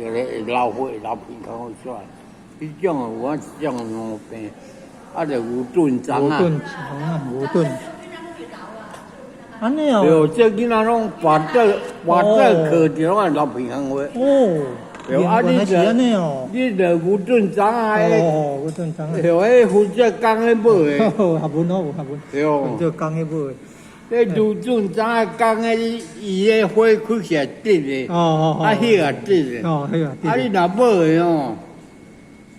會流血流鼻空出來。彼種有啊，一種毛病，啊，就牛頓腸啊。牛頓腸啊，牛頓。按呢哦。對，這囡仔攏跋倒跋倒磕著，攏會流鼻空血。哦。對啊，你是按呢哦。你就牛頓腸啊！哦，牛頓腸啊。對，彼負責工咧買的。學問哦，有學問。對。負責工咧買的。這牛頓腸啊，工的伊个火開起來直的。啊，彼也直的。哦，彼也直。啊，你若買的哦，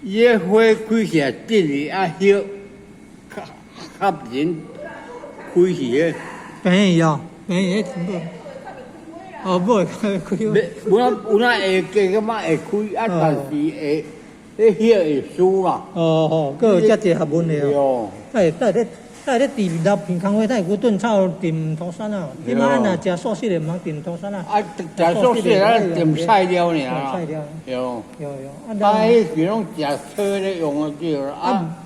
伊个火開起來直的，啊，葉較較免開起的。便宜哦，便宜，哦，買開開。有影有影會加感覺會開，啊，但是會，彼葉會輸啦。哦哦，閣有遮濟學問的哦。對。對咧，對咧治流鼻空血，對牛頓草浸塗產啊。你媽若食素食的，毋通浸塗產啊。啊，食素食的咱浸菜料爾。菜料。對。對對。啊，彼時攏食草咧用的對啦。啊，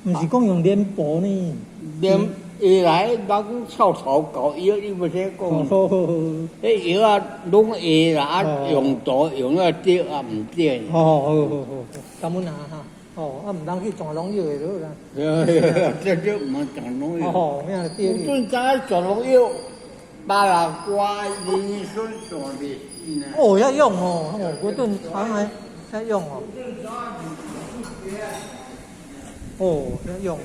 毋是講用蓮婆呢？蓮下來人講臭頭搞藥，你無聽講？彼藥仔攏會啦，啊用途用了對啊，毋對。哦，好好好，感恩啊哈。哦，啊，毋通去撞農藥的就好啦。對，這這毋通撞農藥。哦，咩對？有陣知撞農藥，巴拉瓜、人參撞袂死呢。哦，遐用哦，哦，牛頓腸癌遐用哦。哦，遐用。